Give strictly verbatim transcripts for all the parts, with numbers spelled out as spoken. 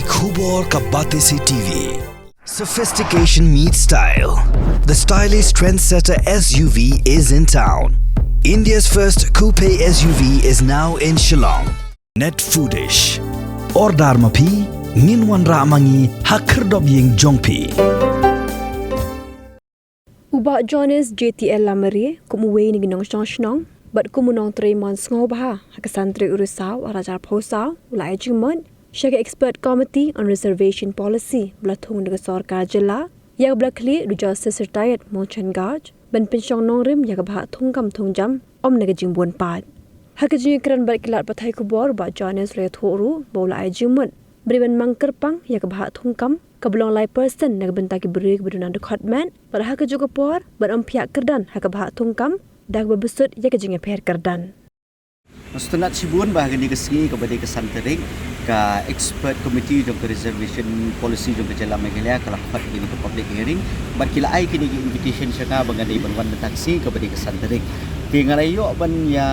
Khubor ka Batesi T V. Sophistication meets style. The stylish trendsetter S U V is in town. India's first coupe S U V is now in Shillong. Net Foodish. Order ma phi, ngin wanrah ma ngi ha khyrdop ïing jong phi. U Bah Johannes J T L Lamare, kum uwei na ki nongshong shnong bad kum u nongtrei mon sngewbha ha ka san tarik u Risaw ar hajar arphew saw, u la ai jingmut sha ka Expert Committee on Reservation Policy ba la thung da ka sorkar jylla, ïa kaba la khlieh da u Justice Retired Moolchand Garg, ban pynshong nongrim ïa ka bhah thungkam thungjam ym na ka jingbun paid. Ha ka jingïakren bad ki lad pathai khubor, u Bah Johannes u la ïathuh ruh ba u la ai jingmut ba dei ban mang kyrpang ïa ka bhah thungkam kaba long lai percent na ka bynta ki briew kiba duna dkhot met, bad ha kajuh ka por ban ym phiah kyrdan ha ka bhah thungkam da kaba bsut ïa ka jingïapher kyrdan. Nga sngewtynnat shibun ba ha kane ka sngi kaba dei ka san tarik, ka Expert Committee jong ka Reservation Policy jong ka jylla Meghalaya ka la khot ïa kane ka public hearing bad ki la ai kine ki invitation sha nga ba nga dei ban wan mynta ka sngi kaba dei ka san tarik. Te nga la ïoh ban ïa,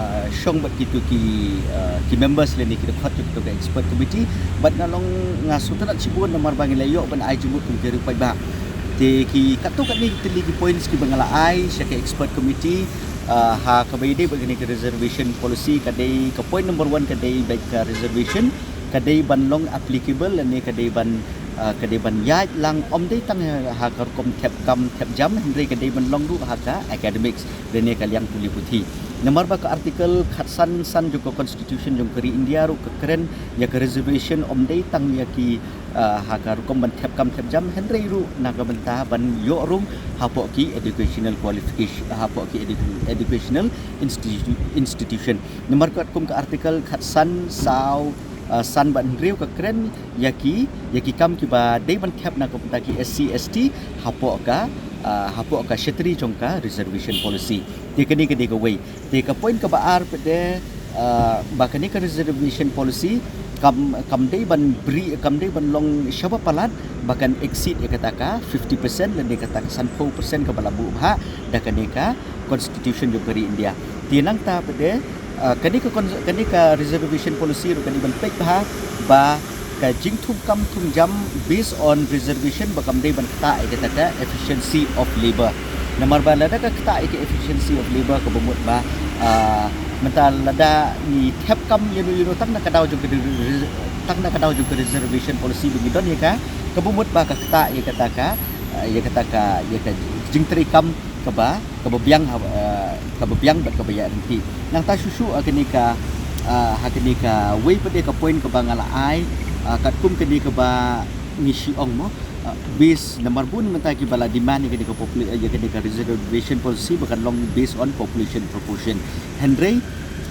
ah, shong bad kito ki, ah, ki members lane ki dkhot jong kito ka Expert Committee bad nga long, nga sngewtynnat shibun namar ba ngi la ïoh ban ai jingmut kum ki riew paidbah. Te ki katto katne ki tylli ki points kiba nga la ai sha ka Expert Committee, ah, ha kaba ïadei bad kane ka Reservation Policy, ka dei ka point number one, ka dei bad ka reservation ka dei ban long applicable lane ka dei ban, ah, ka dei ban ïaid lang ym dei tang ha, ha ka rukom thep kam thep jam, hynrei ka dei ban long ruh ha ka academics lane ka liang pule puthi. Namar ba ka Article khatsan san jong ka Constitution jong ka ri India ruh ka kren ïa ka reservation ym dei tang ïa ki, ah, ha ka rukom ban thep kam thep jam, hynrei ruh na ka bynta ban ïoh rung hapoh ki educational qualification, hapoh ki edu-, educational institu-, institution. Namar katkum ka Article khatsan, saw, ah, san bad hynriew ka kren ïa ki, ïa ki kam kiba dei ban thep na ka bynta ki S C S T hapoh ka, ah, hapoh ka shatri jong ka Reservation Policy. Te kane ka dei kawei. Te ka point kaba ar pat de, ah, ba kane ka Reservation Policy kam, kam dei ban bri, kam dei ban long shaba palat ba kan exceed ïa kata ka fifty percent lane kata ka sanphew percent kaba la buh bha da kane ka Constitution jong ka ri India. Te nangta pat de, ah, kane ka cons-, kane ka Reservation Policy ruh ka dei ban peit bha ba ka jingthung kam thung jam based on reservation ba kam dei ban ktah ïa kata ka efficiency of labour. Namar ba lada ka ktah ïa ka efficiency of labour kaba mut ba, ah, mynta lada ngi thep kam ïano ïano tang na ka daw jong ka re-, re-, tang na ka daw jong ka Reservation Policy ba ngi don ïa ka, kaba mut ba ka ktah ïa kata ka, ah, ïa kata ka, ïa ka jingtrei kam kaba, kaba biang ha, ah, kaba biang bad kaba ïaid ryntih. Nangta shuh shuh ha kane ka, ah, ha kane kawei pat de ka point kaba nga la ai, ah, katkum kane kaba ngi shu ong mo, ah, based namar bun mynta kiba la demand ïa kane ka popula-, ïa kane ka Reservation Policy ba kan long based on population proportion. Hynrei,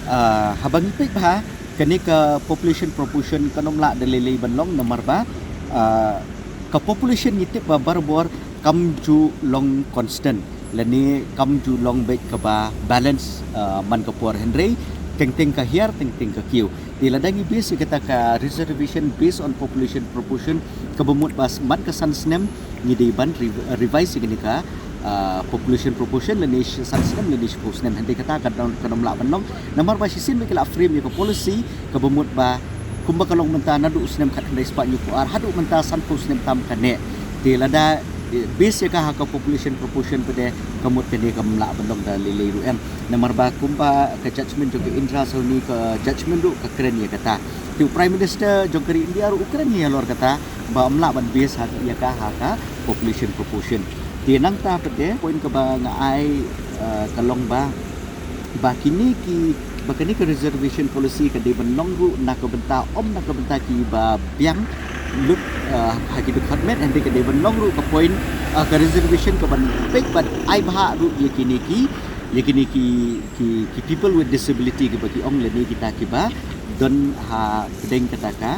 ah, haba ngi peit bha, kane ka population proportion kan ym lah da lei lei ban long namar ba, ah, ka population ngi tip ba barabor kam ju long constant lane kam ju long beit kaba balance, ah, man ka por, hynrei teng teng ka hiar teng teng ka kiew. Te lada ngi base ïa kata ka reservation based on population proportion kaba mut ba man ka san snem ngi dei ban re-, revise ïa kane ka, ah, population proportion lane sh-, san snem lane shiphew snem, hynrei kata kan ym, kan ym lah ban long namar ba shisien ba ki la frame ïa ka policy kaba mut ba kumba ka long mynta naduh u snem khatkhyndai spah hynñiewphew ar haduh mynta sanphew snem tam kane. Te lada, eh, base ïa ka ha ka population proportion pat de ka mut kane kam lah ban long da lei lei ruh em. Namar ba kumba ka judgment jong ka Indra Sawhney ka judgment ruh ka kren ïa kata. Te u Prime Minister jong ka ri India ruh u kren ïa halor kata ba ym lah ban base ha ïa ka ha ka population proportion. Te nangta pat de point kaba nga ai, eh, ka long ba ba kine ki, ba kane ka reservation policy ka dei ban long ruh na ka bynta, ym na ka bynta kiba biang lut, ah, ha ki dkhot met, hynrei ka dei ban long ruh ka point, ah, ka reservation kaban peit bad ai bha ruh ïa kine ki, ïa kine ki, ki, ki people with disability kiba ki ong lane kita kiba don ha pdeng kata ka,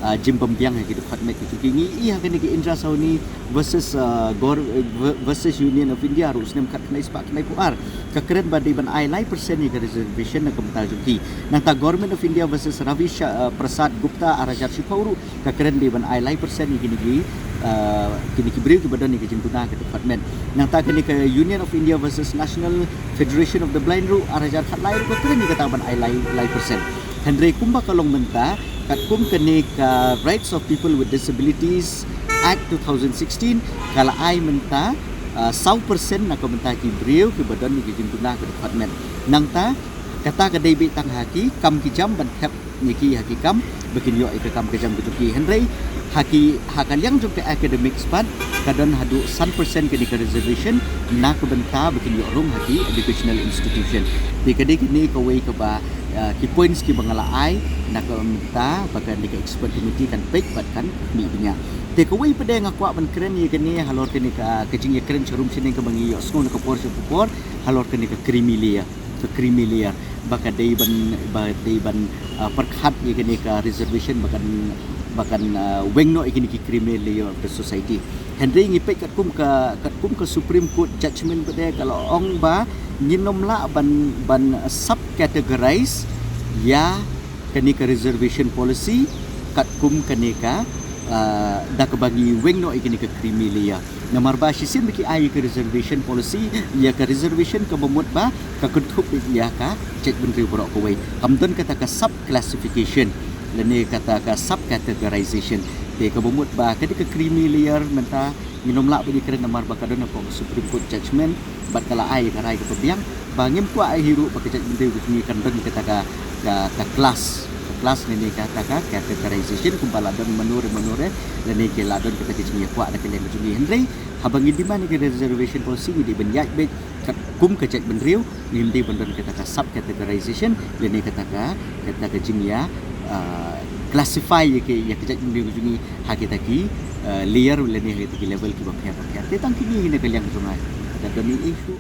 ah, jingbymbiang ha ki dkhot met ki. Ngi ïohi ha kane ka Indra Sawhney versus, ah, Gor-, eh, ver-, versus Union of India ruh u snem khatkhyndai spah khyndaiphew ar. Ka kren ba dei ban ai lai percent ïa ka reservation na ka bynta jong ki. Nangta Government of India versus Ravi Sha-, ah, Prasad Gupta ar hajar shiphew ruh ka kren dei ban ai lai percent ïa kine ki, ah, kine ki briew kiba don ïa ka jingduna ha ka dkhot met. Nangta kane ka Union of India versus National Federation of the Blind ruh ar hajar khatlai ruh ka kren ïa kata ban ai lai, lai percent. Hynrei kumba ka long mynta, katkum kane ka Rights of People with Disabilities Act two thousand sixteen, ka la ai mynta, ah, saw percent na ka bynta ki briew kiba don ïa ki jingduna ka dkhot met. Nangta, kata ka dei beit tang ha ki kam ki jam ban thep ïa ki ha ki kam, ba kin ïoh ïa ka kam ka jam ka jong ki. Hynrei, ha ki, ha ka liang jong ka academic pat, ka don haduh san percent kane ka reservation, na ka bynta ba kin ïoh rung ha ki educational institution. Te ka dei kane kawei kaba, ah, ki points kiba nga la ai, na ka bynta ba kane ka expert committee kan peit bad kan mih bniah. Te kawei pat de nga kwah ban kren ïa kane halor kane ka, ka jingïakren sharum shaneng kaba ngi ïohsngew na ka por sha ka por, halor kane ka creamy layer, ka creamy layer, ba ka dei ban, ba dei ban, ah, pyrkhat ïa kane ka reservation ba kan, ba kan, ah, weng noh ïa kine ki creamy layer of the society. Hynrei ngi peit katkum ka, katkum ka Supreme Court judgment pat de ka la ong ba ngin ym lah ban, ban subcategorize ïa kane ka reservation policy katkum kane ka, ah, da kaba ngi weng noh ïa kane ka creamy layer. Namar ba shisien ba ki ai ïa ka reservation policy, ïa ka reservation kaba mut ba ka kynthup ïa ka jaitbynriew baroh kawei. Kam don kata ka sub classification lane kata ka sub categorization. Te kaba mut ba ka dei ka creamy layer mynta ngin ym lah ban ïakren namar ba ka don hapoh ka Supreme Court judgment bad ka la ai ïa ka rai kaba biang ba ngim kwah hi ruh ba ka jaitbynriew ka jong ngi kan don kata ka, ka, ka class, ka class lane kata ka categorization kumba la don mano re mano re, lane ki la don kata ka jingïakwah da ka liang ka jong ngi. Hynrei haba ngi demand ïa ka reservation policy ngi dei ban ïaid beit katkum ka jaitbynriew, ngim dei ban don kata ka sub categorization lane kata ka, kata ka jingïa, ah, classify ïa ka, ïa ka jaitbynriew ka jong ngi ha kita ki, ah, layer lane ha kita ki level kiba pher ba pher. Te tang kine hi na ka liang ka jong nga. Ka don ïa issue.